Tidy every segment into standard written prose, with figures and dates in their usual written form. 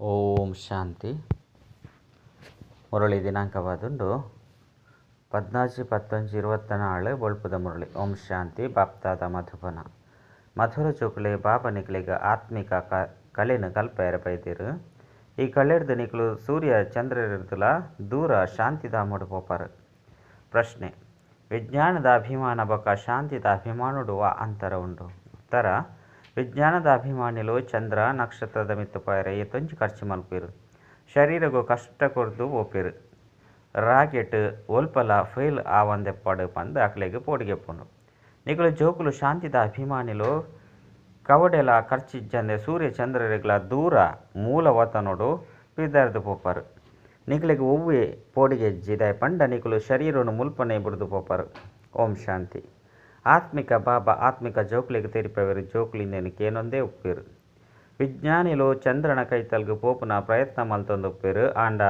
ಓಂ ಶಾಂತಿ. ಮುರಳಿ ದಿನಾಂಕವಾದುಂಡು 14-10-24 ಬೊಳ್ಪುದ ಮುರಳಿ. ಓಂ ಶಾಂತಿ. ಬಾಪ್ತಾದ ಮಧುಬನ ಮಧುರ ಚೋಕುಲೆ ಬಾಬಾ ನಿಕ್ಲೆಗ್ ಆತ್ಮಿಕ ಕಲೆನ್ ಕಲ್ಪೆರೆ ಬೈದೆರ್. ಈ ಕಳೆರ್ದ್ ನಿಕ್ಲು ಸೂರ್ಯ ಚಂದ್ರರ್ದುಲ ದೂರ ಶಾಂತಿಧಾಮಡ್ ಪೋಪರ್. ಪ್ರಶ್ನೆ: ವಿಜ್ಞಾನದ ಅಭಿಮಾನ ಬೊಕ ಶಾಂತಿದ ಅಭಿಮಾನೊಡು ವಾ ಅಂತರ ಉಂಡು? ಉತ್ತರ: ವಿಜ್ಞಾನದ ಅಭಿಮಾನಿಲು ಚಂದ್ರ ನಕ್ಷತ್ರದ ಮಿತ್ತ್ ಪೋಯೆರೆ ಏತೊಂಜಿ ಖರ್ಚು ಮಲ್ಪುವೆರ್, ಶರೀರಗು ಕಷ್ಟ ಕೊರ್ದು ಪೋಪೆರ್. ರಾಕೆಟ್ ಒಲ್ಪಲ ಫೇಲ್ ಆವಂದೆಪ್ಪಡ್ ಪಂದ್ ಅಕ್ಲೆಗ್ ಪೋಡಿಗೆಪ್ಪುಂಡು. ನಿಕುಲು ಜೋಕುಲು ಶಾಂತಿದ ಅಭಿಮಾನಿಲು ಕವಡೆಲ ಖರ್ಚಿಜ್ಜಂದೆ ಸೂರ್ಯ ಚಂದ್ರರೆಗ್ಲ ದೂರ ಮೂಲವತನೊಡು ಪಿದಾರ್ದ್ ಪೋಪರ್. ನಿಕ್ಲೆಗ್ ಒವ್ವೆ ಪೋಡಿಗೆ ಇಜ್ಜಿ, ದಾಯೆ ಪಂಡ ನಿಕುಲು ಶರೀರೊನು ಮುಲ್ಪನೆ ಬುಡ್ದು ಪೋಪರ್. ಓಂ ಶಾಂತಿ. ಆತ್ಮಿಕ ಬಾಬಾ ಆತ್ಮಿಕ ಜೋಕುಲೆಗ್ ತೆರಿಪವೆರ್. ಜೋಕುಲು ಇಂದೆನ್ ಕೇನೊಂದೇ ಉಪ್ಪುವೆರ್. ವಿಜ್ಞಾನಿಲು ಚಂದ್ರನ ಕೈತಲ್ಗ್ ಪೋಪುನ ಪ್ರಯತ್ನ ಮಲ್ತೊಂದುಪ್ಪುವೆರ್. ಆಂಡ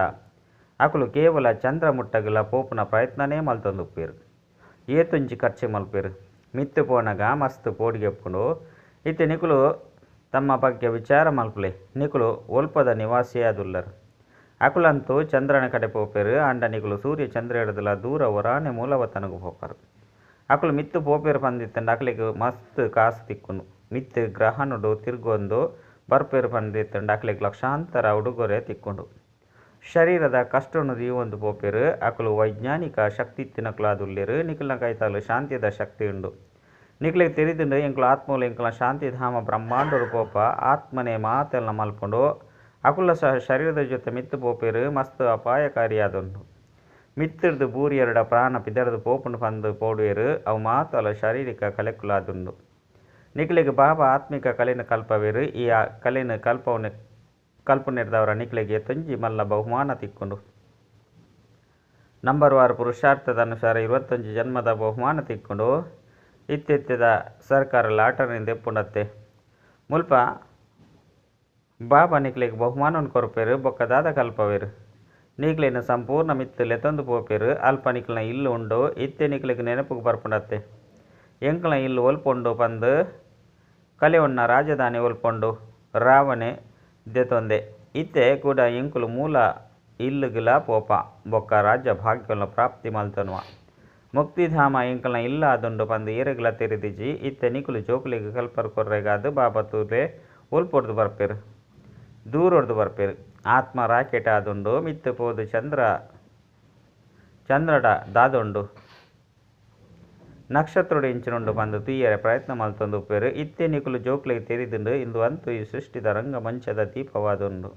ಅಕುಲು ಕೇವಲ ಚಂದ್ರ ಮುಟ್ಟಗಲ ಪೋಪುನ ಪ್ರಯತ್ನನೇ ಮಲ್ತೊಂದುಪ್ಪುವೆರ್. ಏತೊಂಜಿ ಖರ್ಚು ಮಲ್ಪುವೆರ್. ಮಿತ್ತ್ ಪೋನಗ ಮಸ್ತ್ ಪೋಡಿಗೆಪ್ಪುಂಡು. ಇತ್ತೆ ನಿಕುಲು ತಮ್ಮ ಬಗ್ಗೆ ವಿಚಾರ ಮಲ್ಪುಲೆ. ನಿಕುಲು ಒಲ್ಪದ ನಿವಾಸಿಯಾದುಲ್ಲರ್. ಅಕುಲಂತೂ ಚಂದ್ರನ ಕಡೆ ಪೋಪೆರ್. ಆಂಡ ನಿಕುಲು ಸೂರ್ಯ ಚಂದ್ರರ್ದುಲ ದೂರ ಒರಾನೆ ಮೂಲವತನಗ್ ಪೋಪರ್. ಅಕುಲು ಮಿತ್ತ್ ಪೋಪೆರ್ ಪಂದಿತ್ತಂಡ ಅಕ್ಲೆಗ್ ಮಸ್ತ್ ಕಾಸು ತಿಕ್ಕುಂಡು. ಮಿತ್ತ್ ಗ್ರಹಣಡು ತಿರ್ಗೊಂದು ಬರ್ಪೆರ್ ಪಂದಿತ್ತಂಡ ಅಕ್ಲೆಗ್ ಲಕ್ಷಾಂತರ ಉಡುಗೊರೆ ತಿಕ್ಕುಂಡು. ಶರೀರದ ಕಷ್ಟನು ದೀವೊಂದು ಪೋಪೆರ್. ಅಕುಲು ವೈಜ್ಞಾನಿಕ ಶಕ್ತಿ ಇತ್ತಿನಕುಲಾದುಲ್ಲೆರ್. ನಿಕಲ್ನ ಕೈತಾಲ್ ಶಾಂತಿದ ಶಕ್ತಿ ಉಂಡು. ನಿಕ್ಲೆಗ್ ತೆರಿದುಂಡು ಎಂಕುಲು ಆತ್ಮಲು ಎಂಕಲ್ನ ಶಾಂತಿಧಾಮ ಬ್ರಹ್ಮಾಂಡರು ಪೋಪ. ಆತ್ಮನೆ ಮಾತೆಲ್ಲ ಮಲ್ಪುಂಡು. ಅಕುಲ ಸಹ ಶರೀರದ ಜೊತೆ ಮಿತ್ತ್ ಪೋಪೆರ್. ಮಸ್ತ್ ಅಪಾಯಕಾರಿಯಾದುಂಡು. ಮಿತ್ತಿರ್ದು ಬೂರಿಯರ್ಡ ಪ್ರಾಣ ಪಿದರ್ದು ಪೋಪುಂಡು ಪಂದ್ ಪೋಡುವೆರ್. ಅವು ಮಾತಲ ಶಾರೀರಿಕ ಕಲೆಕುಲಾದುಂಡು. ನಿಕ್ಲೆಗ್ ಬಾಬಾ ಆತ್ಮಿಕ ಕಲೆನ್ ಕಲ್ಪವೆರ್. ಈ ಕಲೆನ್ ಕಲ್ಪವನೆ ಕಲ್ಪನೆರ್ದವರ ನಿಕ್ಲೆಗ್ ಏತೊಂಜಿ ಮಲ್ಲ ಬಹುಮಾನ ತಿಕ್ಕುಂಡು. ನಂಬರ್ ವಾರ್ ಪುರುಷಾರ್ಥದ ಅನುಸಾರ 21 ಜನ್ಮದ ಬಹುಮಾನ ತಿಕ್ಕುಂಡು. ಇತ್ತೆತ್ತೆದ ಸರ್ಕಾರ ಲಾಟರಿನ್ ದೆಪ್ಪುಂಡತ್ತೆ. ಮುಲ್ಪ ಬಾಬಾ ನಿಕ್ಲೆಗ್ ಬಹುಮಾನನ್ ಕೊರ್ಪೆರ್. ಬೊಕ್ಕ ದಾದ ಕಲ್ಪವೆರ್. ನಿಕ್ಲೆನ ಸಂಪೂರ್ಣ ಮಿತ್ತ್ ಲೆತೊಂದು ಪೋಪೆರ್. ಅಲ್ಪ ನಿಕ್ಲೆನ ಇಲ್ಲ್ ಉಂಡು. ಇತ್ತೆ ನಿಕ್ಲೆಗ್ ನೆನಪುಗು ಬರ್ಪುಂಡತ್ತೆ. ಎಂಕಲ್ನ ಇಲ್ಲ್ ಒಲ್ಪ ಉಂಡು ಪಂದ್ ಕಲೆಯೊನ್ನ ರಾಜಧಾನಿ ಒಲ್ಪುಂಡು ರಾವಣೆ ದೆತೊಂದೆ. ಇತ್ತೆ ಕೂಡ ಎಂಕುಲು ಮೂಲ ಇಲ್ಲುಗುಲ ಪೋಪ ಬೊಕ್ಕ ರಾಜ್ಯ ಭಾಗ್ಯೊಲ್ನ ಪ್ರಾಪ್ತಿ ಮಲ್ತೊನುವ. ಮುಕ್ತಿಧಾಮ ಎಂಕಲ್ನ ಇಲ್ಲಾದುಂಡು ಪಂದ್ ಏರೆಗ್ಲ ತೆರಿದಿಜಿ. ಇತ್ತೆ ನಿಕುಲು ಜೋಕುಲೆಗ್ ಕಲ್ಪರ್ ಕೊರ್ರೆಗಾದ್ ಬಾಬಾ ತೂಲೆ ಒಲ್ಪೊರ್ದು ಬರ್ಪೆರ್, ದೂರೊರ್ದು ಬರ್ಪೆರ್. ಆತ್ಮ ರಾಕೆಟ್ ಆದುಂಡು. ಮಿತ್ತ್ ಪೋದು ಚಂದ್ರಡ ದಾದುಂಡು ನಕ್ಷತ್ರಡು ಎಂಚಿನುಂಡು ಪಂದ್ ತೂಯೆರೆ ಪ್ರಯತ್ನ ಮಲ್ತೊಂದು ಉಪ್ಪುವೆರ್. ಇತ್ತೆ ನಿಕುಲು ಜೋಕುಲೆಗ್ ತೆರಿದುಂಡು ಇಂದು ಅಂತೂ ಈ ಸೃಷ್ಟಿದ ರಂಗಮಂಚದ ದೀಪವಾದುಂಡು.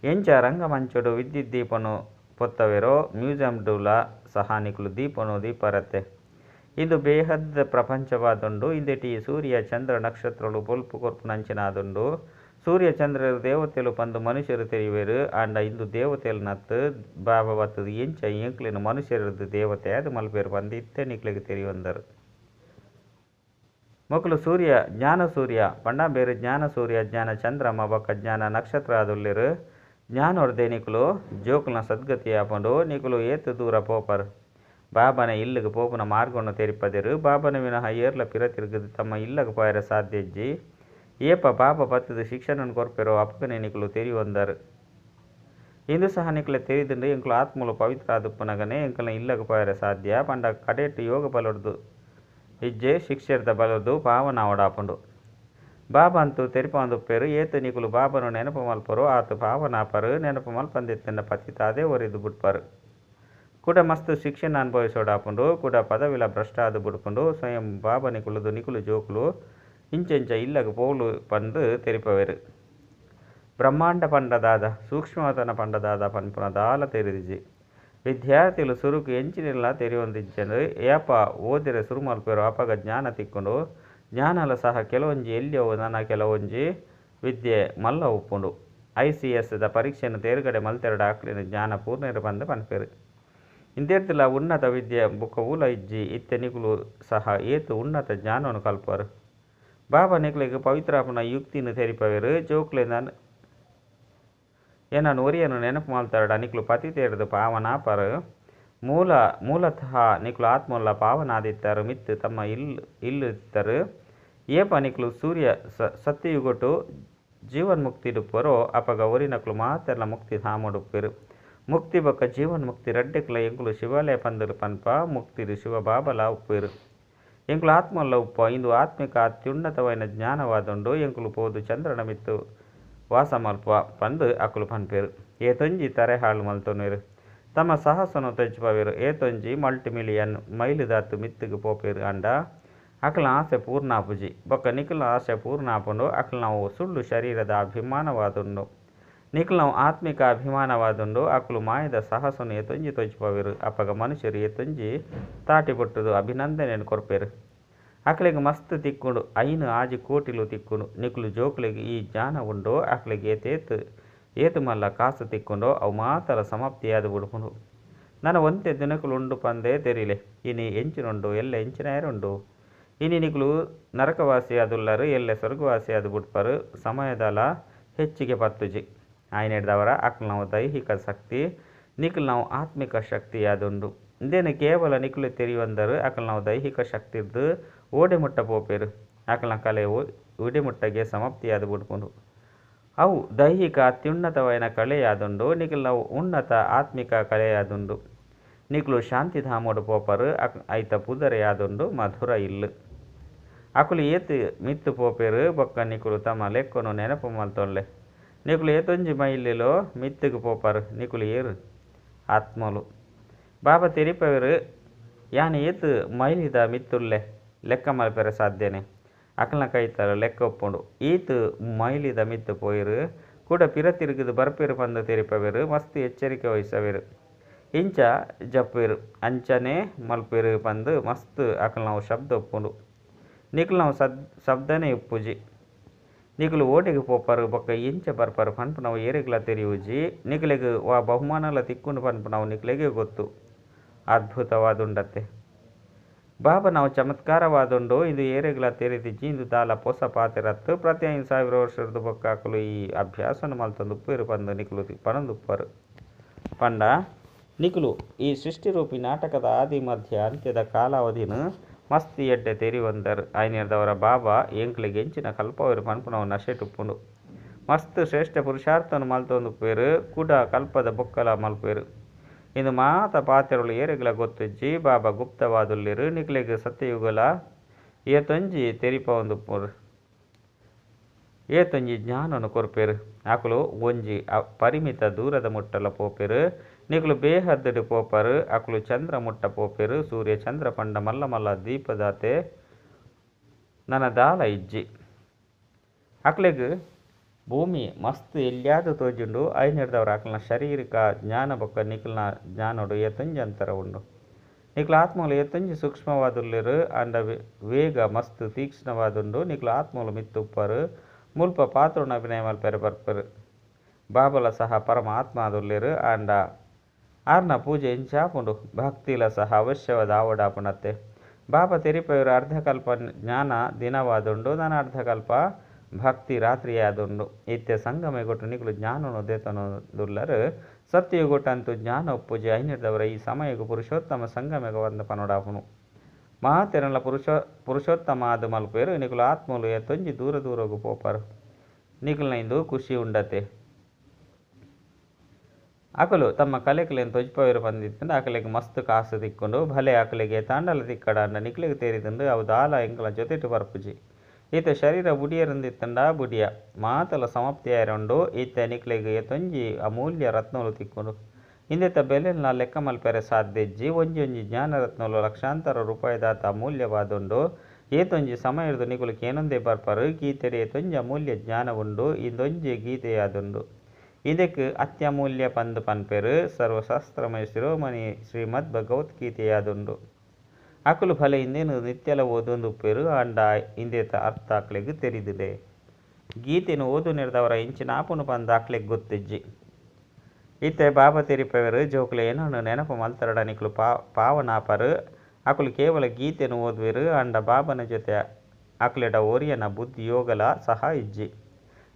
ಎಂಚ ರಂಗಮಂಚೊಡು ವಿದ್ಯುತ್ ದೀಪನು ಪೊತ್ತವೆರೋ ಮ್ಯೂಸಿಯಂಡುಲ ಸಹ ನಿಕುಲು ದೀಪನು ದೀಪರತ್ತೆ. ಇಂದು ಬೇಹದ್ದ ಪ್ರಪಂಚವಾದುಂಡು. ಇಂದೆಟ್ ಈ ಸೂರ್ಯ ಚಂದ್ರ ನಕ್ಷತ್ರಲು ಬೊಲ್ಪು ಕೊರ್ಪುನಂಚಿನಾದುಂಡು. ಸೂರ್ಯ ಚಂದ್ರರು ದೇವತೆಲು ಪಂದ್ ಮನುಷ್ಯರು ತೆರಿಯುವೆರ್. ಆಂಡ ಇಂದು ದೇವತೆಲ್ನತ್ ಬಾಬಾ ಬತ್ತುದು ಎಂಚ ಎಂಕ್ಲೆನ ಮನುಷ್ಯರದ್ದು ದೇವತೆ ಅದು ಮಲ್ಪೆರ್ ಪಂದ್ ಇತ್ತೆ ನಿಕ್ಲೆಗ್ ತೆರಿಯೊಂದರು. ಮೊಕುಲು ಸೂರ್ಯ ಜ್ಞಾನ ಸೂರ್ಯ ಪಂಡ ಬೇರು ಜ್ಞಾನ ಸೂರ್ಯ ಜ್ಞಾನ ಚಂದ್ರಮ ಬೊಕ್ಕ ಜ್ಞಾನ ನಕ್ಷತ್ರ ಆದುಲ್ಲೆರ್. ಜ್ಞಾನೊರ್ದೆ ನಿಕುಲು ಜೋಕುಲ್ನ ಸದ್ಗತಿ ಆಪುಂಡು. ನಿಕುಲು ಏತ್ ದೂರ ಪೋಪರ್. ಬಾಬನ ಇಲ್ಲುಗ್ ಪೋಪುನ ಮಾರ್ಗವನ್ನು ತೆರಿಪದೆರ್. ಬಾಬನ ವಿನಃ ಏರ್ಲ ಪಿರ ತಿರುಗುದು ತಮ್ಮ ಇಲ್ಲಗ್ ಪೋಯೆರೆ ಸಾಧ್ಯ ಇಜ್ಜಿ. ಏಪ ಬಾಬಾ ಬತ್ತುದು ಶಿಕ್ಷಣನ್ ಕೊರ್ಪೆರೋ ಅಪಗನೆ ನಿಕುಲು ತೆರಿಯೊಂದರು. ಇಂದು ಸಹ ನಿಕುಲೆ ತೆರಿದುಂಡು ಎಂಕುಲು ಆತ್ಮಲು ಪವಿತ್ರ ಆದುಪ್ಪುನಗನೆ ಎಂಕಲ್ನ ಇಲ್ಲಗ್ ಪೋಯೆರೆ ಸಾಧ್ಯ. ಪಂಡ ಕಡೆಟ್ ಯೋಗ ಬಲೊರ್ದು ಇಜ್ಜೆ ಶಿಕ್ಷೆರ್ದ ಬಲೊರ್ದು ಪಾವನ ಆವಡಾಪುಂಡು. ಬಾಬಾ ಅಂತೂ ತೆರಿಪಾವೊಂದುಪ್ಪೆರ್. ಏತ್ ನಿಕುಲು ಬಾಬನು ನೆನಪು ಮಲ್ಪರೋ ಆತ್ ಪಾವನಾಪರು. ನೆನಪು ಮಲ್ಪಂದಿತ್ತಂಡ ಪತಿತಾದೆ ಒರಿದು ಬುಡ್ಪರು. ಕೂಡ ಮಸ್ತ್ ಶಿಕ್ಷಣ ಅನುಭವಿಸೋಡಾಪುಂಡು. ಕೂಡ ಪದವಿಲ ಭ್ರಷ್ಟ ಆದ್ ಬುಡ್ಪುಂಡು. ಸ್ವಯಂ ಬಾಬಾ ನಿಕುಲುದು ನಿಕುಲು ಜೋಕುಲು ಇಂಚೆಂಚ ಇಲ್ಲಗ್ ಪೋಲು ಪಂದ್ ತೆರಿಪವೆರ್. ಬ್ರಹ್ಮಾಂಡ ಪಂಡ ದಾದ, ಸೂಕ್ಷ್ಮವತನ ಪಂಡ ದಾದ ಪನ್ಪುನ ದಾಲ ತೆರಿದಿಜಿ. ವಿದ್ಯಾರ್ಥಿಲು ಸುರುಕು ಎಂಚಿನೆಲ್ಲ ತೆರಿಯೊಂದಿಜ್ಜಂಡ್. ಏಪ ಓದಿರೆ ಸುರು ಮಲ್ಪೆರೋ ಅಪಗ ಜ್ಞಾನ ತಿಕ್ಕುಂಡು. ಜ್ಞಾನಲ ಸಹ ಕೆಲವೊಂಜಿ ಎಲ್ಯವು ನನ ಕೆಲವೊಂಜಿ ವಿದ್ಯೆ ಮಲ್ಲ ಉಪ್ಪುಂಡು. ಐ.ಸಿ.ಎಸ್ ದ ಪರೀಕ್ಷೆನ್ ತೇರ್ಗಡೆ ಮಲ್ತೆರ್ಡ ಅಕ್ಲೆನ ಜ್ಞಾನ ಪೂರ್ಣೆರ್ ಪಂದ್ ಪನ್ಪೆರ್. ಇಂದೆರ್ದುಲ ಉನ್ನತ ವಿದ್ಯೆ ಬೊಕ್ಕ ಒವುಲ ಇಜ್ಜಿ. ಇತ್ತೆ ನಿಕುಲು ಸಹ ಏತ್ ಉನ್ನತ ಜ್ಞಾನವನ್ನು ಕಲ್ಪರು. ಬಾಬಾ ನಿಕ್ಲೆಗ್ ಪವಿತ್ರಾಪುನ ಯುಕ್ತಿನ ತೆರಿಪವೆರ್. ಜೋಕ್ಲೆನ ಏನನ್ ಒರಿಯನು ನೆನಪು ಮಲ್ತಾರಡ ನಿಕುಲು ಪತಿತೇರ್ದು ಪಾವನಾಪರು. ಮೂಲತಃ ನಿಕುಲು ಆತ್ಮಲ್ಲ ಪಾವನಾದಿತ್ತರು. ಮಿತ್ತು ತಮ್ಮ ಇಲ್ಲು ಇತ್ತರು. ಏಪ ನಿಕುಲು ಸೂರ್ಯ ಸತ್ಯಯುಗಟು ಜೀವನ್ಮುಕ್ತಿಡುಪ್ಪರೋ ಅಪಗ ಒರಿನಕುಲು ಮಾತೆರ್ಲ ಮುಕ್ತಿ ಧಾಮಡುಪ್ಪೆರು. ಮುಕ್ತಿ ಬೊಕ್ಕ ಜೀವನ್ಮುಕ್ತಿ ರಡ್ಡೆಕ್ಲ ಎಂಕುಲು ಶಿವಾಲಯ ಪಂದುಲು ಪನ್ಪ ಮುಕ್ತಿಡು ಶಿವ ಬಾಬಲ ಉಪ್ಪೆರು. ಎಂಕುಲು ಆತ್ಮಲ್ಲ ಉಪ್ಪ ಇಂದು ಆತ್ಮಿಕ ಅತ್ಯುನ್ನತವಾಯಿನ ಜ್ಞಾನವಾದುಂಡು. ಎಂಕುಲು ಪೋದು ಚಂದ್ರನ ಮಿತ್ತು ವಾಸ ಮಲ್ಪ ಪಂದು ಅಕುಲು ಪನ್ಪೆರು. ಏತೊಂಜಿ ತರೆ ಹಾಳು ಮಲ್ತೊನ್ವೆರು. ತಮ್ಮ ಸಾಹಸನು ತೊಜ್ಪವೆರು. ಏತೊಂಜಿ ಮಲ್ಟಿಮಿಲಿಯನ್ ಮೈಲುದಾತ್ ಮಿತ್ತುಗು ಪೋಪೆರು ಆಂಡ ಅಕಲ್ನ ಆಸೆ ಪೂರ್ಣ ಆಪುಜಿ. ಬೊಕ್ಕ ನಿಕಲ್ನ ಆಸೆ ಪೂರ್ಣ ಆಪುಂಡು. ಅಕಲ್ನವು ಸುಳ್ಳು ಶರೀರದ ಅಭಿಮಾನವಾದುಂಡು. ನಿಕಲ್ನವು ಆತ್ಮಿಕ ಅಭಿಮಾನವಾದುಂಡು. ಅಕುಲು ಮಾಯದ ಸಾಹಸನು ಏತೊಂಜಿ ತೊಜ್ಪವೆರು. ಅಪಗ ಮನುಷ್ಯರು ಏತೊಂಜಿ ತಾಟಿ ಬೊಟ್ಟುದು ಅಭಿನಂದನೆಯನ್ನು ಕೊರ್ಪೆರು. ಅಕಲೆಗ್ ಮಸ್ತ್ ತಿಕ್ಕುಂಡು. 5-6 ಕೋಟಿಲು ತಿಕ್ಕುಂಡು. ನಿಕುಲು ಜೋಕುಲೆಗ್ ಈ ಜ್ಞಾನ ಉಂಡು. ಅಕಲೆಗ್ ಏತೇತ್ ಏತ್ ಮಲ್ಲ ಕಾಸು ತಿಕ್ಕುಂಡೋ ಅವು ಮಾತಲ ಸಮಾಪ್ತಿಯಾದ ಬುಡುಪುಂಡು. ನನ ಒಂತೆ ದಿನಕುಲು ಉಂಡು ಪಂದೇ ತೆರಿಲೆ. ಇನಿ ಎಂಚಿನುಂಡು ಎಲ್ಲೆ ಎಂಚಿನಾಯರುಂಡು. ಇನಿ ನಿಕುಲು ನರಕವಾಸಿಯಾದುಲ್ಲರು ಎಲ್ಲೆ ಸ್ವರ್ಗವಾಸಿಯಾದ ಬುಡ್ಪರು. ಸಮಯದಲ ಹೆಚ್ಚಿಗೆ ಪತ್ತುಜಿ. ಆಯ್ನೆಡ್ದವರ ಅಕಲ್ನವು ದೈಹಿಕ ಶಕ್ತಿ ನಿಕಲ್ನವು ಆತ್ಮಿಕ ಶಕ್ತಿಯಾದುಂಡು. ಇಂದೇನು ಕೇವಲ ನಿಕುಲು ತೆರಿಯುವಂದರು. ಅಕಲ್ನವು ದೈಹಿಕ ಶಕ್ತಿರ್ದು ಓಡೆ ಮುಟ್ಟ ಪೋಪೆರು. ಅಕಲ್ನ ಕಲೆ ಓಡೆ ಮುಟ್ಟಗೆ ಸಮಾಪ್ತಿಯಾದ ಬುಡ್ಪುಂಡು. ಅವು ದೈಹಿಕ ಅತ್ಯುನ್ನತವಾಯಿನ ಕಲೆಯಾದುಂಡು. ನಿಕಲ್ನವು ಉನ್ನತ ಆತ್ಮಿಕ ಕಲೆಯಾದುಂಡು. ನಿಕುಲು ಶಾಂತಿಧಾಮೋಡು ಪೋಪರು. ಐತ ಪುದರೆಯಾದುಂಡು ಮಧುರ ಇಲ್ಲು. ಅಕುಲು ಏತ್ ಮಿತ್ತು ಪೋಪೆರು ಬೊಕ್ಕ ನಿಕುಲು ತಮ್ಮ ಲೆಕ್ಕನು ನೆನಪು ಮಲ್ತೊನ್ಲೆ. ನಿಕುಲು ಏತೊಂಜಿ ಮೈಲಿಲೋ ಮಿತ್ತುಗು ಪೋಪರು. ನಿಕುಲು ಏರು ಆತ್ಮಲು. ಬಾಬಾ ತೆರಿಪವೆರು ಯಾನ್ ಏತ್ ಮೈಲಿದ ಮಿತ್ತುಲ್ಲೆ ಲೆಕ್ಕ ಮಲ್ಪೆರೆ ಸಾಧ್ಯನೆ. ಅಕಲ್ನ ಕೈತಲ ಲೆಕ್ಕ ಉಪ್ಪುಂಡು. ಈತ್ ಮೈಲಿದ ಮಿತ್ತು ಪೋಯಿರು ಕೂಡ ಪಿರ ತಿರುಗುದು ಬರ್ಪೆರು ಪಂದು ತೆರಿಪವೆರು. ಮಸ್ತ್ ಎಚ್ಚರಿಕೆ ವಹಿಸವೆರು. ಇಂಚ ಜಪ್ಪೆರು ಅಂಚನೆ ಮಲ್ಪೆರು ಪಂದು ಮಸ್ತ್ ಅಕಲ್ನವು ಶಬ್ದ ಉಪ್ಪುಂಡು. ನಿಕಲ್ನವು ಶಬ್ದನೇ ಉಪ್ಪುಜಿ. ನಿಕುಲು ಓಡೆಗ್ ಪೋಪರು ಬೊಕ್ಕ ಎಂಚ ಬರ್ಪರು ಪನ್ಪುನವು ಏರೆಗ್ಲ ತೆರಿಯುಜಿ. ನಿಕಲೆಗ್ ವಾ ಬಹುಮಾನಲ ತಿಕ್ಕುಂಡು ಪನ್ಪುನವು ನಿಕಲೆಗೇ ಗೊತ್ತು. ಅದ್ಭುತವಾದುಂಡತ್ತೆ. ಬಾಬಾ ನಾವು ಚಮತ್ಕಾರವಾದುಂಡು. ಇದು ಏರೆಗ್ಲ ತೆರಿದಿಜ್ಜಿ. ಇಂದು ದಾಲ ಪೊಸ ಪಾತೆರತ್ತು. ಪ್ರತಿ 5000 ವರ್ಷದ ಬೊಕ್ಕ ಅಕುಲು ಈ ಅಭ್ಯಾಸನ ಮಲ್ತೊಂದು ಉಪ್ಪೆರು ಪಂದು ನಿಕುಲು ಪನೊಂದುಪ್ಪರು. ಪಂಡ ನಿಕುಲು ಈ ಸೃಷ್ಟಿರೂಪಿ ನಾಟಕದ ಆದಿ ಮಧ್ಯ ಅಂತ್ಯದ ಕಾಲಾವಧಿನ ಮಸ್ತ್ ಎಡ್ಡೆ ತೆರಿವಂದರು. ಆಯ್ನೆಡ್ದವರ ಬಾಬಾ ಎಂಕ್ಲೆಗ್ ಎಂಚಿನ ಕಲ್ಪವೆರು ಪನ್ಪುನವು ನಶೆಟುಪ್ಪುಂಡು. ಮಸ್ತ್ ಶ್ರೇಷ್ಠ ಪುರುಷಾರ್ಥನು ಮಲ್ತೊಂದುಪ್ಪೆರು. ಕೂಡ ಕಲ್ಪದ ಬೊಕ್ಕಲ ಮಲ್ಪೆರು. ಇಂದು ಮಾತ ಪಾತೆರಲು ಏರೆಗ್ಲ ಗೊತ್ತಿಜ್ಜಿ. ಬಾಬಾ ಗುಪ್ತವಾದುಲ್ಲೆರು. ನಿಕಲೆಗ್ ಸತ್ಯಯುಗಲ ಏತೊಂಜಿ ತೆರಿಪವೊಂದುಪ್ಪುರು. ಏತೊಂಜಿ ಜ್ಞಾನನು ಕೊರ್ಪೆರು. ಅಕುಲು ಒಂಜಿ ಪರಿಮಿತ ದೂರದ ಮುಟ್ಟಲ ಪೋಪೆರು. ನಿಕುಲು ಬೇಹದ್ದುಡು ಪೋಪರು. ಅಕುಲು ಚಂದ್ರ ಮುಟ್ಟ ಪೋಪೆರು. ಸೂರ್ಯ ಚಂದ್ರ ಪಂಡ ಮಲ್ಲ ಮಲ್ಲ ದೀಪದಾತೆ ನನ ದಾಲ ಇಜ್ಜಿ. ಅಕಲೆಗ್ ಭೂಮಿ ಮಸ್ತ್ ಎಲ್ಯಾದ ತೋಜುಂಡು. ಐನೆಡ್ದವರ ಅಕಲ್ನ ಶಾರೀರಿಕ ಜ್ಞಾನ ಬೊಕ್ಕ ನಿಕಲ್ನ ಜ್ಞಾನೋಡು ಏತೊಂಜಿ ಅಂತರ ಉಂಡು. ನಿಕುಲು ಆತ್ಮಲು ಏತೊಂಜಿ ಸೂಕ್ಷ್ಮವಾದುಲ್ಲೆರು. ಆಂಡ ವೇಗ ಮಸ್ತ್ ತೀಕ್ಷ್ಣವಾದುಂಡು. ನಿಕುಲು ಆತ್ಮಲು ಮಿತ್ತುಪ್ಪರು. ಮುಲ್ಪ ಪಾತ್ರನ ಅಭಿನಯ ಮಲ್ಪೆರೆ ಬರ್ಪೆರು. ಬಾಬಲ ಸಹ ಪರಮ ಆತ್ಮಾದುಲ್ಲೆರು. ಆಂಡ ಆರ್ನ ಪೂಜೆ ಇಂಚಾಪುಂಡು. ಭಕ್ತಿಲ ಸಹ ಅವಶ್ಯವಾದ ಆವಡಾಪುಣತ್ತೆ. ಬಾಬಾ ತೆರಿಪೆರು ಅರ್ಧಕಲ್ಪ ಜ್ಞಾನ ದಿನವಾದುಂಡು. ನನ ಅರ್ಧಕಲ್ಪ ಭಕ್ತಿ ರಾತ್ರಿಯಾದುಂಡು. ಇತ್ತೆ ಸಂಗಮಯುಗೊಟ್ಟು ನಿಕುಲು ಜ್ಞಾನನು ದೇತನದುಲ್ಲರು. ಸತ್ಯಯುಗೊಟ್ಟಂತೂ ಜ್ಞಾನ ಉಪ್ಪುಜಿ. ಐನೆಡ್ದವರ ಈ ಸಮಯಗು ಪುರುಷೋತ್ತಮ ಸಂಗಮಯುಗ ಪಂದ್ ಪನೊಡಾಪುನು. ಮಾತೆರನ್ಲ ಪುರುಷೋತ್ತಮ ಆದ್ ಮಲ್ಪೆರು. ನಿಕುಲು ಆತ್ಮಲು ಏತೊಂಜಿ ದೂರ ದೂರಗು ಪೋಪರು. ನಿಕಲ್ನ ಇಂದು ಖುಷಿ ಉಂಡತೆ. ಅಕುಲು ತಮ್ಮ ಕಲೆಕಲೆನ್ ತೊಜ್ಪವೆರು ಪಂದಿತ್ತಂಡ ಅಕಲೆಗ್ ಮಸ್ತ್ ಕಾಸು ತಿಕ್ಕುಂಡು. ಭಲೆ ಅಕಲೆಗ್ ಏತಾಂಡಲ ತಿಕ್ಕಡಾಂಡ ನಿಕಲೆಗ್ ತೆರಿದುಂಡು ಅವು ದಾಲ ಎಂಕಲ್ನ ಜೊತೆಟ್ ಬರ್ಪುಜಿ. ಈತ ಶರೀರ ಬುಡಿಯರಂದಿತ್ತಂಡ ಬುಡಿಯ ಮಾತಲ ಸಮಾಪ್ತಿಯಾಯರುಂಡು. ಈತ ನಿಕಲೆಗ್ ಏತೊಂಜಿ ಅಮೂಲ್ಯ ರತ್ನಲು ತಿಕ್ಕುಂಡು. ಇಂದೆತ ಬೆಲೆಲ್ನ ಲೆಕ್ಕ ಮಲ್ಪೆರೆ ಸಾಧ್ಯ ಇಜ್ಜಿ. ಒಂಜೊಂಜಿ ಜ್ಞಾನರತ್ನಲು ಲಕ್ಷಾಂತರ ರೂಪಾಯಿದಾತ ಅಮೂಲ್ಯವಾದುಂಡು. ಏತೊಂಜಿ ಸಮಯರ್ದು ನಿಕುಲು ಕೇನೊಂದೇ ಬರ್ಪರು. ಗೀತೆಡ್ ಏತೊಂಜಿ ಅಮೂಲ್ಯ ಜ್ಞಾನ ಉಂಡು. ಇಂದೊಂಜಿ ಗೀತೆಯಾದುಂಡು. ಇದಕ್ಕೆ ಅತ್ಯಮೂಲ್ಯ ಪಂದ್ ಪನ್ಪೆರು. ಸರ್ವಶಾಸ್ತ್ರಮಯ ಶಿರೋಮಣಿ ಶ್ರೀಮದ್ ಭಗವದ್ಗೀತೆಯಾದುಂಡು. ಅಕುಲು ಭಲೆ ಇಂದೇನು ನಿತ್ಯಲ ಓದೊಂದುಪ್ಪೆರು. ಆಂಡ ಇಂದೆತ ಅರ್ಥ ಅಕ್ಲೆಗ್ ತೆರಿದಿದೆ. ಗೀತೆನು ಓದುನೆಡ್ದವರ ಇಂಚಿನಾಪುಂಡು ಪಂದ್ ಅಕ್ಲೆಗ್ ಗೊತ್ತಿಜ್ಜಿ. ಇತ್ತೆ ಬಾಬಾ ತೆರಿಪವೆರು ಜೋಕುಲು ಏನನ್ನು ನೆನಪು ಮಲ್ತರಡ ನಿಕುಲು ಪಾವನಾಪರು. ಅಕುಲು ಕೇವಲ ಗೀತೆನು ಓದುವೆರು. ಆಂಡ ಬಾಬನ ಜೊತೆ ಅಕ್ಲೆಡ ಒರಿಯನ ಬುದ್ಧಿಯೋಗಲ ಸಹ ಇಜ್ಜಿ.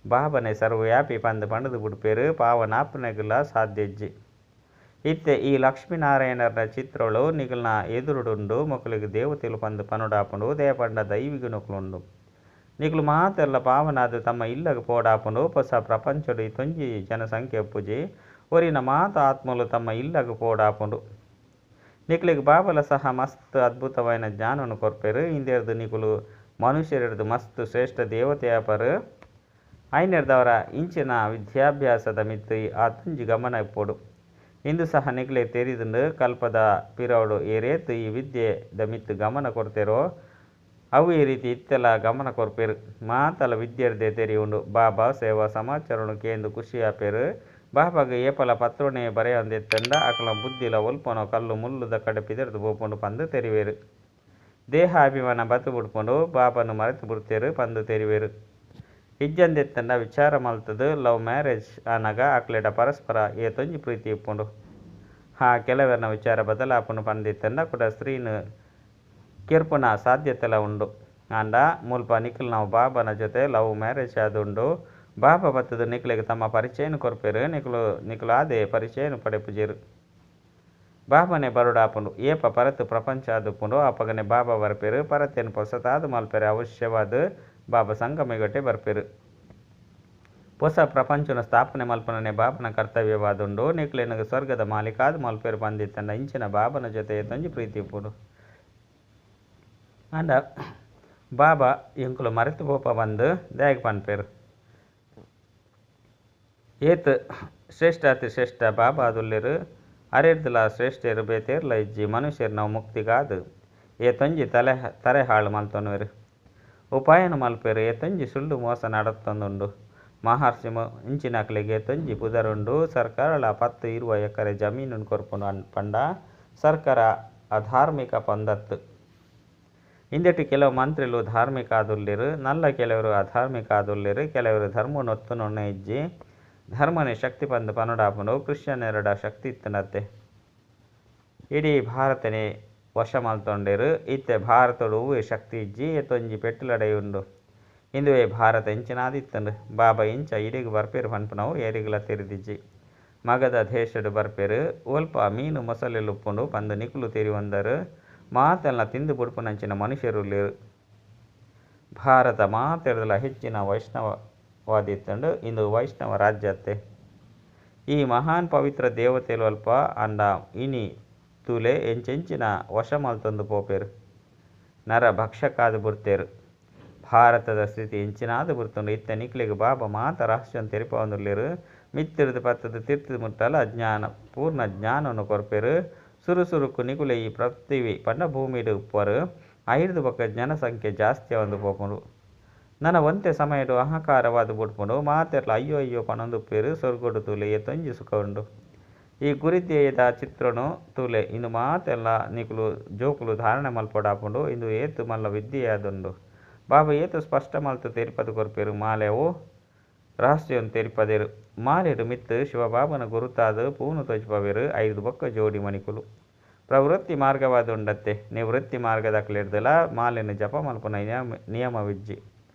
ಬಾಬನೆ ಸರ್ವವ್ಯಾಪಿ ಪಂದ್ ಪಂಡುದು ಬುಡ್ಪೆರು. ಪಾವನಾಪನೆಗುಲ ಸಾಧ್ಯ ಇಜ್ಜಿ. ಇತ್ತೆ ಈ ಲಕ್ಷ್ಮೀನಾರಾಯಣರ ಚಿತ್ರಗಳು ನಿಕಲ್ನ ಎದುರುಡುಂಡು. ಮೊಕಲೆಗ್ ದೇವತೆಲು ಪಂದ್ ಪನೊಡಾಪುಂಡು. ದಯಪಂಡ ದೈವಿಗುಣಕುಲುಂಡು. ನಿಕುಲು ಮಾತೆರ್ಲ ಪಾವನಾದ್ ತಮ್ಮ ಇಲ್ಲಗ್ ಪೋಡಾಪುಂಡು. ಪೊಸ ಪ್ರಪಂಚೊಡು ಇತೊಂಜಿ ಜನಸಂಖ್ಯೆ ಉಪ್ಪುಜಿ. ಒರಿನ ಮಾತ ಆತ್ಮಲು ತಮ್ಮ ಇಲ್ಲಗ್ ಪೋಡಾಪುಂಡು. ನಿಕ್ಲೆಗ್ ಬಾಬಲ ಸಹ ಮಸ್ತ್ ಅದ್ಭುತವಾಯಿನ ಜ್ಞಾನವನ್ನು ಕೊರ್ಪೆರು. ಇಂದೆರ್ದ್ ನಿಕುಲು ಮನುಷ್ಯರೆರ್ದ್ ಮಸ್ತ್ ಶ್ರೇಷ್ಠ ದೇವತೆ ಆಪರು. ಐನೆರ್ದವರ ಇಂಚಿನ ವಿದ್ಯಾಭ್ಯಾಸದ ಮಿತ್ತ್ ಆತೊಂಜಿ ಗಮನ ಇಪ್ಪೊಡು. ಇಂದು ಸಹ ನಿಕ್ಲೆಗ್ ತೆರಿದುಂಡು. ಕಲ್ಪದ ಪಿರವುಡು ಏರೇತ್ ಈ ವಿದ್ಯೆದ ಮಿತ್ತ್ ಗಮನ ಕೊರ್ತೆರೋ ಅವೇ ರೀತಿ ಇತ್ತೆಲ ಗಮನ ಕೊರ್ಪೆರು. ಮಾತಲ ವಿದ್ಯೆರ್ದೆ ತೆರಿಯುಂಡು. ಬಾಬಾ ಸೇವಾ ಸಮಾಚಾರನು ಕೇಂದು ಖುಷಿ ಆಪೆರು. ಬಾಬಾಗ್ ಏಪಲ ಪತ್ರೊನೆ ಬರೆಯೊಂದಿತ್ತುಂಡ ಅಕಲ್ನ ಬುದ್ಧಿಲ ಒಲ್ಪನೋ ಕಲ್ಲು ಮುಳ್ಳುದ ಕಡೆ ಪಿದಡ್ದ್ ಪೋಪುಂಡು ಪಂದ್ ತೆರಿವೆರು. ದೇಹಾಭಿಮಾನ ಬತ್ತು ಬುಡ್ಪುಂಡು. ಬಾಬಾನು ಮರೆತು ಬುಡ್ತೆರ್ ಪಂದ್ ತೆರಿವೆರು. ಇಜ್ಜಂದಿತ್ತುಂಡ ವಿಚಾರ ಮಲ್ತುದು ಲವ್ ಮ್ಯಾರೇಜ್ ಆನಗ ಅಕ್ಲೆಡ ಪರಸ್ಪರ ಏತೊಂಜಿ ಪ್ರೀತಿ ಇಪ್ಪುಂಡು. ಹಾ ಕೆಲವೆರ್ನ ವಿಚಾರ ಬದಲಾಪುಂಡು ಪಂದಿತ್ತುಂಡ ಕುಡ ಸ್ತ್ರೀನ್ ಕೆರ್ಪುನ ಸಾಧ್ಯತೆಲ ಉಂಡು. ಆಂಡ ಮುಲ್ಪ ನಿಕಲ್ನವು ಬಾಬನ ಜೊತೆ ಲವ್ ಮ್ಯಾರೇಜ್ ಆದುಂಡು. ಬಾಬಾ ಬತ್ತುದು ನಿಕ್ಲೆಗ್ ತಮ್ಮ ಪರಿಚಯನ್ ಕೊರ್ಪೆರು. ನಿಕುಲು ನಿಕುಲಾದೆ ಪರಿಚಯನ್ ಪಡೆಪುಜೆರು. ಬಾಬನೆ ಬರೋಡಾಪುಂಡು. ಏಪ ಪರತ್ ಪ್ರಪಂಚ ಆದುಪ್ಪುಂಡು ಅಪಗನೆ ಬಾಬಾ ಬರ್ಪೆರು. ಪರತೆನ್ ಪೊಸತಾದ್ ಮಲ್ಪೆರೆ ಅವಶ್ಯವಾದ್ ಬಾಬಾ ಸಂಗಮಯುಗಟೆ ಬರ್ಪೆರು. ಪೊಸ ಪ್ರಪಂಚನ ಸ್ಥಾಪನೆ ಮಲ್ಪುನನೆ ಬಾಬನ ಕರ್ತವ್ಯವಾದುಂಡು. ನಿಕ್ಲೆನ್ ಸ್ವರ್ಗದ ಮಾಲೀಕಾದ್ ಮಲ್ಪೆರು ಪಂದಿತ್ತಂಡ ಇಂಚಿನ ಬಾಬನ ಜೊತೆ ಏತೊಂಜಿ ಪ್ರೀತಿ ಉಪ್ಪುಂಡು. ಆಂಡ ಬಾಬಾ ಎಂಕುಲು ಮರೆತು ಪೋಪ ಬಂದು ದಾಯೆಗ್ ಪನ್ಪೆರು. ಏತ್ ಶ್ರೇಷ್ಠಾತಿ ಶ್ರೇಷ್ಠ ಬಾಬಾ ಆದುಲ್ಲೆರು. ಅರೆರ್ದಲ ಶ್ರೇಷ್ಠರು ಬೇತೇರ್ಲ ಇಜ್ಜಿ. ಮನುಷ್ಯರ್ನ ಮುಕ್ತಿಗಾದ್ ಏತೊಂಜಿ ತಲೆ ತರೆ ಹಾಳು ಮಲ್ತೊನುವೆರು. ಉಪಾಯನ ಮಲ್ಪೆರು. ಏತೊಂಜಿ ಸುಳ್ಳು ಮೋಸ ನಡತೊಂದುಂಡು. ಮಹರ್ಷಿ ಇಂಚಿನಕ್ಲೆಗ್ ಏತೊಂಜಿ ಪುದರುಂಡು. ಸರ್ಕಾರಲ 10 20 ಎಕರೆ ಜಮೀನುನ್ ಕೊರ್ಪುಂಡು ಪಂಡ ಸರ್ಕಾರ ಅಧಾರ್ಮಿಕ ಪಂದತ್ತು. ಇಂದೆಟ್ ಕೆಲವು ಮಂತ್ರಿಲು ಧಾರ್ಮಿಕ ಆದುಲ್ಲೆರ್. ನಲ್ಲ ಕೆಲವರು ಅಧಾರ್ಮಿಕ ಆದುಲ್ಲೆರ್. ಕೆಲವೆರ್ ಧರ್ಮನ್ ಒತ್ತೊನುನ ಇಜ್ಜಿ. ಧರ್ಮನೇ ಶಕ್ತಿ ಪಂದ್ ಪನೊಡಾಪುಂಡು. ಕ್ರಿಶ್ಚಿಯನ್ನೆರೆಡ ಶಕ್ತಿ ಇತ್ತುಂಡತ್ತೆ. ಇಡೀ ಭಾರತನೇ ವಶ ಮಲ್ತೊಂಡೆರ್. ಇತ್ತೆ ಭಾರತೊಡು ಒವ್ವೇ ಶಕ್ತಿ ಇಜ್ಜಿ. ಏತೊಂಜಿ ಪೆಟ್ಟು ಲಡಾಯಿ ಉಂಡು. ಇಂದುವೇ ಭಾರತ ಇಂಚಿನಾದಿತ್ತುಂಡು. ಬಾಬಾ ಎಂಚ ಇಡೆಗ್ ಬರ್ಪೆರ್ ಪನ್ಪುನವು ಏರೆಗ್ಲಾ ತೆರಿದಿಜ್ಜಿ. ಮಗಧ ದೇಶಡ್ ಬರ್ಪೆರ್. ಒಲ್ಪ ಮೀನು ಮೊಸಳೆಲು ಉಪ್ಪುಂಡು ಪಂದ್ ನಿಕುಲು ತೆರಿಯೊಂದರು. ಮಾತೆಲ್ನ ತಿಂದು ಬುಡ್ಪುನಂಚಿನ ಮನುಷ್ಯರುಲ್ಲೆರ್. ಭಾರತ ಮಾತೆರ್ದಲ ಹೆಚ್ಚಿನ ವೈಷ್ಣವವಾದಿತ್ತುಂಡು. ಇಂದು ವೈಷ್ಣವ ರಾಜ್ಯ ಅತ್ತೆ. ಈ ಮಹಾನ್ ಪವಿತ್ರ ದೇವತೆಲು ಅಲ್ಪ ಆಂಡ ಇನಿ ತೂಲೆ ಎಂಚೆಂಚಿನ ವಶ ಮಲ್ತೊಂದು ಪೋಪೆರ್. ನರ ಭಕ್ಷಕಾದ್ ಬುಡ್ತೆರ್. ಭಾರತದ ಸ್ಥಿತಿ ಎಂಚಿನಾದ್ ಬುಡ್ತುಂಡು. ಇತ್ತೆ ನಿಕ್ಲೆಗ್ ಬಾಬಾ ಮಾತ ರಹಸ್ಯನ್ ತೆರಿಪಾವೊಂದುಲ್ಲೆರ್. ಮಿತ್ತುರ್ದು ಪತ್ತುದು ತಿರ್ತ್ ಮುಟ್ಟಲ ಜ್ಞಾನ ಪೂರ್ಣ ಜ್ಞಾನವನ್ನು ಕೊರ್ಪೆರ್. ಸುರು ಸುರುಕು ನಿಕುಲೆ ಈ ಪೃಥ್ವಿ ಪಂಡ ಭೂಮಿಡ್ ಉಪ್ಪುವರು. ಐರ್ದ್ ಬೊಕ್ಕ ಜನಸಂಖ್ಯೆ ಜಾಸ್ತಿ ಆವೊಂದು ಪೋಪುಂಡು. ನನ ಒಂತೆ ಸಮಯಡ್ ಅಹಂಕಾರವಾದ್ ಬುಡ್ಪುಂಡು. ಮಾತೆರ್ಲ ಅಯ್ಯೋ ಅಯ್ಯೋ ಪನೊಂದುಪ್ಪೆರ್. ಸ್ವರ್ಗಡ್ ತೂಲೆ ಏತೊಂಜಿ ಸುಖ ಉಂಡು. ಈ ಗುರಿಧ್ಯೇಯದ ಚಿತ್ರನು ತೂಲೆ. ಇಂದು ಮಾತೆಲ್ಲ ನಿಕುಲು ಜೋಕುಲು ಧಾರಣೆ ಮಲ್ಪೊಡಾಪುಂಡು. ಇಂದು ಏತ್ ಮಲ್ಲ ವಿದ್ಯೆಯಾದುಂಡು. ಬಾಬಾ ಏತ್ ಸ್ಪಷ್ಟ ಮಲ್ತ್ ತೆರಿಪದ್ ಕೊರ್ಪೆರ್. ಮಾಲೆ ರಹಸ್ಯನ್ ತೆರಿಪದೆರ್. ಮಾಲೆಡ್ ಮಿತ್ತ್ ಶಿವಬಾಬನ ಗುರುತಾದ್ ಪೂನು ತೋಜಿಪವೆರ್. ಐರ್ದ್ ಬೊಕ್ಕ ಜೋಡಿ ಮಣಿಕುಲು. ಪ್ರವೃತ್ತಿ ಮಾರ್ಗವಾದ ಉಂಡತ್ತೆ. ನಿವೃತ್ತಿ ಮಾರ್ಗದಕ್ಲೆರ್ದಲ ಮಾಲೆನ್ ಜಪ ಮಲ್ಪುನ ನಿಯಮವಿಜ್ಜಿ.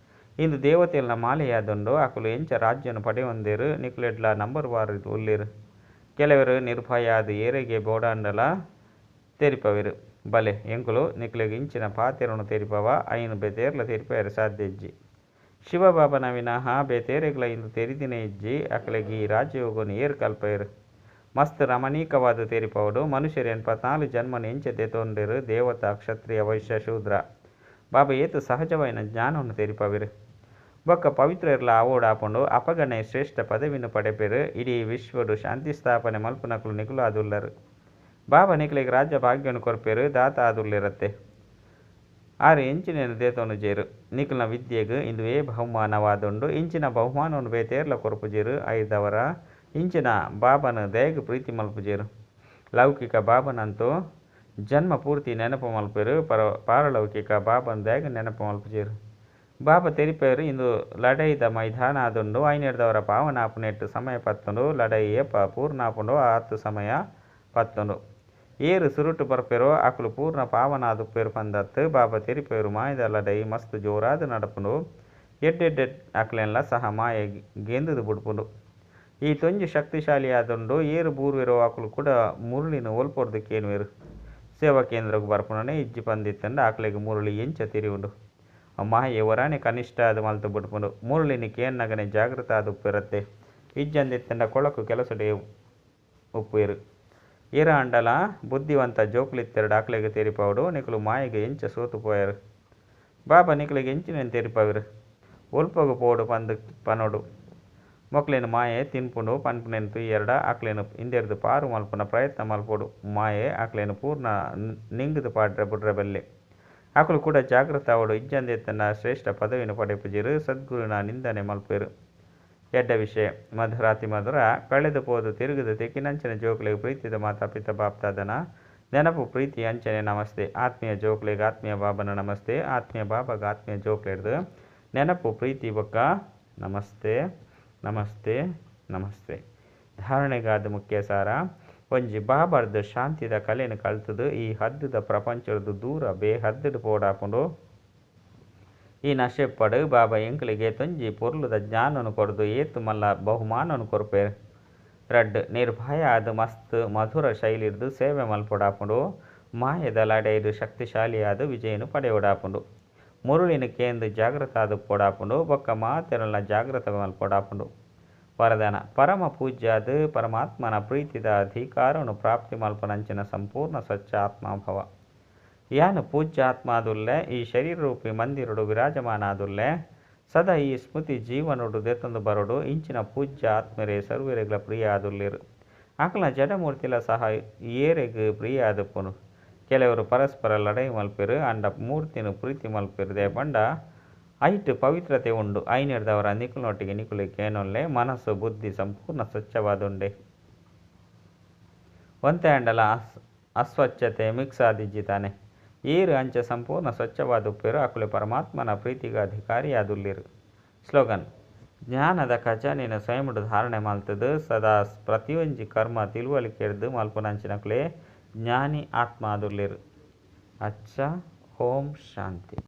ಇಂದು ದೇವತೆಲ್ನ ಮಾಲೆಯಾದುಂಡು. ಅಕುಲು ಎಂಚ ರಾಜ್ಯನು ಪಡೆಯೊಂದೆರ್. ನಿಕುಲೆಡ್ಲ ನಂಬರ್ ವಾರ್ ಉಲ್ಲೆರ್. ಕೆಲವೆರ್ ನಿರ್ಭಯ ಆದ್ ಏರೆಗೆ ಬೋಡಾಂಡಲ ತೆರಿಪವೆರ್. ಬಲೆ ಎಂಕುಲು ನಿಕ್ಲೆಗ್ ಇಂಚಿನ ಪಾತೆರೊನು ತೆರಿಪವ ಐನ್ ಬೇತೇರ್ಲ ತೆರಿಪಾಯೆರೆ ಸಾಧ್ಯ ಇಜ್ಜಿ. ಶಿವಬಾಬನ ವಿನಃ ಬೇತೇರೆಗ್ಲ ಇಂದು ತೆರಿದಿನೇ ಇಜ್ಜಿ. ಅಕಲೆಗ್ ಈ ರಾಜಯೋಗನ್ ಏರ್ ಕಲ್ಪಯೆರ್. ಮಸ್ತ್ ರಮಣೀಕವಾದ್ ತೆರಿಪಾವೊಡು. ಮನುಷ್ಯೆರ್ 84 ಜನ್ಮನ್ ಎಂಚ ದೆತೊಂಡೆರ್. ದೇವತಾ, ಕ್ಷತ್ರಿಯ, ವೈಶ್ಯ, ಶೂದ್ರ. ಬಾಬಾ ಏತ್ ಸಹಜವಾಯಿನ ಜ್ಞಾನವನ್ನು ತೆರಿಪವೆರ್. ಬೊಕ್ಕ ಪವಿತ್ರೆರ್ಲ ಆವೊಡಾಪುಂಡು. ಅಪಗನೆ ಶ್ರೇಷ್ಠ ಪದವಿನ್ ಪಡೆಪೆರ್. ಇಡೀ ವಿಶ್ವಡ್ ಶಾಂತಿ ಸ್ಥಾಪನೆ ಮಲ್ಪುನಕುಲು ನಿಕುಲು ಆದುಲ್ಲರ್. ಬಾಬಾ ನಿಕ್ಲೆಗ್ ರಾಜ್ಯ ಭಾಗ್ಯನ್ ಕೊರ್ಪೆರ್. ದಾತ ಆದುಲ್ಲೆರತ್ತೆ. ಆರ್ ಎಂಚಿನೆನ್ ದೇತೊನುಜೆರ್. ನಿಕಲ್ನ ವಿದ್ಯೆಗ್ ಇಂದುವೇ ಬಹುಮಾನವಾದುಂಡು. ಇಂಚಿನ ಬಹುಮಾನವನ್ನು ಬೇತೇರ್ಲ ಕೊರ್ಪುಜೆರ್. ಐರ್ದವರ ಇಂಚಿನ ಬಾಬನ ದಯೆಗ್ ಪ್ರೀತಿ ಮಲ್ಪುಜೆರ್. ಲೌಕಿಕ ಬಾಬನಂತೂ ಜನ್ಮ ಪೂರ್ತಿ ನೆನಪು ಮಲ್ಪೆರ್. ಪಾರಲೌಕಿಕ ಬಾಬನ ದಯೆಗ್ ನೆನಪು ಮಲ್ಪುಜೆರ್. ಬಾಬಾ ತೆರಿಪೆರ್ ಇಂದು ಲಡಾಯಿದ ಮೈದಾನ ಆದುಂಡು. ಐನೆರ್ದವರ ಪಾವನ ಆಪುನೆಟ್ ಸಮಯ ಪತ್ತುಂಡು. ಲಡಾಯಿ ಏಪ ಪೂರ್ಣ ಆಪುಂಡೋ ಆತ್ ಸಮಯ ಪತ್ತುಂಡು. ಏರ್ ಸುರುಟು ಬರ್ಪೆರೋ ಅಕುಲು ಪೂರ್ಣ ಪಾವನ ಆದುಪ್ಪೆರ್ ಪಂದತ್ ಬಾಬಾ ತೆರಿಪೆರ್. ಮಾಯದ ಲಡಾಯಿ ಮಸ್ತ್ ಜೋರಾದ್ ನಡಪುಂಡು. ಎಡ್ಡೆಡ್ಡೆ ಅಕ್ಲೆನ್ಲ ಸಹ ಮಾಯೆ ಗೆಂದುದು ಬುಡ್ಪುಂಡು. ಈ ತೊಂಜಿ ಶಕ್ತಿಶಾಲಿ ಆದುಂಡು. ಏರ್ ಬೂರ್ವೆರೋ ಅಕುಲು ಕೂಡ ಮುರುಳಿನ ಒಲ್ಪೊರ್ದು ಕೇನುವೆರ್. ಸೇವಾ ಕೇಂದ್ರಗ್ ಬರ್ಪುನನೇ ಇಜ್ಜಿ ಪಂದಿತ್ತುಂಡ ಅಕ್ಲೆಗ್ ಮುರುಳಿ ಎಂಚ ತೆರಿಯುಂಡು. ಮಾಯೆ ಒರಾನೆ ಕನಿಷ್ಠ ಆದ್ ಮಲ್ತು ಬುಡ್ಪುಂಡು. ಮುರುಳಿನ ಕೇನ್ನಗನೆ ಜಾಗೃತ ಆದ್ ಉಪ್ಪುರತ್ತೆ. ಇಜ್ಜಂದಿತ್ತಂಡ ಕೊಳಕು ಕೆಲಸಡೆ ಉಪ್ಪುವೆರು. ಏರಾಂಡಲ ಬುದ್ಧಿವಂತ ಜೋಕುಲಿತ್ತೆರ್ಡ ಅಕ್ಲೆಗ್ ತೆರಿಪಾವೊಡು ನಿಕುಲು ಮಾಯೆಗ್ ಎಂಚ ಸೋತು ಪೋಯರ್. ಬಾಬಾ ನಿಕುಲೆಗ್ ಎಂಚಿನ ತೆರಿಪಾವೆರು. ಒಲ್ಪಗ್ ಪೋವೊಡು ಪಂದ್ ಪನೊಡು. ಮೊಕ್ಲೆನ್ ಮಾಯೆ ತಿನ್ಪುಂಡು ಪನ್ಪುನೆನ್ ತೂಯೆರ್ಡ ಅಕ್ಲೆನ್ ಇಂದೆರ್ದ್ ಪಾರು ಮಲ್ಪುನ ಪ್ರಯತ್ನ ಮಲ್ಪೊಡು. ಮಾಯೆ ಅಕ್ಲೆನ್ ಪೂರ್ಣ ನಿಂಗ್ದ್ ಪಾಡ್ರೆ ಬುಡ್ರೆ ಬಲ್ಲಿ. ಅಕುಲು ಕೂಡ ಜಾಗೃತ ಆವೊಡು. ಇಜ್ಜಂದಿತ್ತಂಡ ಶ್ರೇಷ್ಠ ಪದವಿನ ಪಡೆಪುಜೆರ್. ಸದ್ಗುರುವಿನ ನಿಂದನೆ ಮಲ್ಪುವೆರು. ಎಡ್ಡ ವಿಷಯ ಮಧುರಾತಿ ಮಧುರ ಕಳೆದು ಪೋದು ತಿರುಗುದು ತಿಕ್ಕಿನಂಚಿನ ಜೋಕುಲೆಗ್ ಪ್ರೀತಿದ ಮಾತಾ ಪಿತ ಬಾಪ್ದಾದನ ನೆನಪು ಪ್ರೀತಿ ಅಂಚನೆ ನಮಸ್ತೆ. ಆತ್ಮೀಯ ಜೋಕುಲೆಗ್ ಆತ್ಮೀಯ ಬಾಬನ ನಮಸ್ತೆ. ಆತ್ಮೀಯ ಬಾಬಾಗ ಆತ್ಮೀಯ ಜೋಕುಲೆಡ್ದು ನೆನಪು ಪ್ರೀತಿ ಬೊಕ್ಕ ನಮಸ್ತೆ ನಮಸ್ತೆ ನಮಸ್ತೆ. ಧಾರಣೆಗಾದ ಮುಖ್ಯ ಸಾರ. ಒಂಜಿ ಬಾಬರ್ದ್ ಶಾಂತಿದ ಕಲೆನ್ ಕಲ್ತದು ಈ ಹದ್ದುದ ಪ್ರಪಂಚರ್ದು ದೂರ ಬೇಹದ್ದುಡು ಪೋಡಾಪುಂಡು. ಈ ನಶೆಪ್ಪಡು ಬಾಬಾ ಎಂಕ್ಲೆಗ್ ಏತೊಂಜಿ ಪೊರ್ಲುದ ಜ್ಞಾನನು ಕೊರ್ದು ಏತ್ ಮಲ್ಲ ಬಹುಮಾನನು ಕೊರ್ಪೆರ್. ರಡ್ಡ್ ನಿರ್ಭಯ ಆದ್ ಮಸ್ತ್ ಮಧುರ ಶೈಲಿರ್ದ್ ಸೇವೆ ಮಲ್ಪೊಡಾಪುಂಡು. ಮಾಯೆದ ಲಡಾಯಿಡ್ ಶಕ್ತಿಶಾಲಿಯಾದ್ ವಿಜಯನ್ ಪಡೆಯೊಡಾಪುಂಡು. ಮುರುಳಿನ ಕೇಂದ್ ಜಾಗೃತ ಆದ್ ಪೋಡಾಪುಂಡು. ಬೊಕ್ಕ ಮಾತೆರಲ್ನ ಜಾಗೃತ ಮಲ್ಪೊಡಾಪುಂಡು. ವರದಾನ ಪರಮ ಪೂಜ್ಯಾದ್ ಪರಮಾತ್ಮನ ಪ್ರೀತಿದ ಅಧಿಕಾರವನ್ನು ಪ್ರಾಪ್ತಿ ಮಲ್ಪುನಂಚಿನ ಸಂಪೂರ್ಣ ಸ್ವಚ್ಛ ಆತ್ಮಭವ. ಯಾನ್ ಪೂಜ್ಯಾತ್ಮಾದುಲ್ಲೆ ಈ ಶರೀರ ರೂಪಿ ಮಂದಿರಡು ವಿರಾಜಮಾನಾದುಲ್ಲೆ. ಸದಾ ಈ ಸ್ಮೃತಿ ಜೀವನೊಡು ದೆತ್ತೊಂದು ಬರೊಡು. ಇಂಚಿನ ಪೂಜ್ಯ ಆತ್ಮರೇ ಸರ್ವೆರೆಗ್ಲ ಪ್ರಿಯ ಆದುಲ್ಲೆರ್. ಅಕಲ್ನ ಜಡಮೂರ್ತಿಲ ಸಹ ಏರೆಗ್ ಪ್ರಿಯ ಆದುಪ್ಪುಂಡು. ಕೆಲವರು ಪರಸ್ಪರ ಲಡಾಯಿ ಮಲ್ಪೆರು ಆಂಡ ಮೂರ್ತಿನ ಪ್ರೀತಿ ಮಲ್ಪೆರು. ದಾಯೆ ಪಂಡ ಐಟ್ ಪವಿತ್ರತೆ ಉಂಡು. ಐನೆಡ್ದವರ ನಿಕುಲ್ನೊಟ್ಟಿಗೆ ನಿಕುಲು ಕೇನೊಲ್ಲೆ ಮನಸ್ಸು ಬುದ್ಧಿ ಸಂಪೂರ್ಣ ಸ್ವಚ್ಛವಾದುಂಡೆ. ಒಂತೆ ಆಂಡಲ ಅಸ್ವಚ್ಛತೆ ಮಿಕ್ಸ್ ಆದಿಜ್ಜಿ ತಾನೆ. ಏರು ಅಂಚ ಸಂಪೂರ್ಣ ಸ್ವಚ್ಛವಾದುಪ್ಪೆರು ಅಕುಲೆ ಪರಮಾತ್ಮನ ಪ್ರೀತಿಗೆ ಅಧಿಕಾರಿಯಾದುಲ್ಲೆರು. ಸ್ಲೋಗನ್ ಜ್ಞಾನದ ಖಜಾನೆನ್ ಸ್ವಯಂಡು ಧಾರಣೆ ಮಲ್ತದು ಸದಾ ಪ್ರತಿಯೊಂಜಿ ಕರ್ಮ ತಿಳುವಳಿಕೆರ್ದ್ ಮಲ್ಪುನಂಚಿನಕುಲೆ ಜ್ಞಾನಿ ಆತ್ಮ ಆದುಲ್ಲೆರು. ಅಚ್ಚ ಓಂ ಶಾಂತಿ.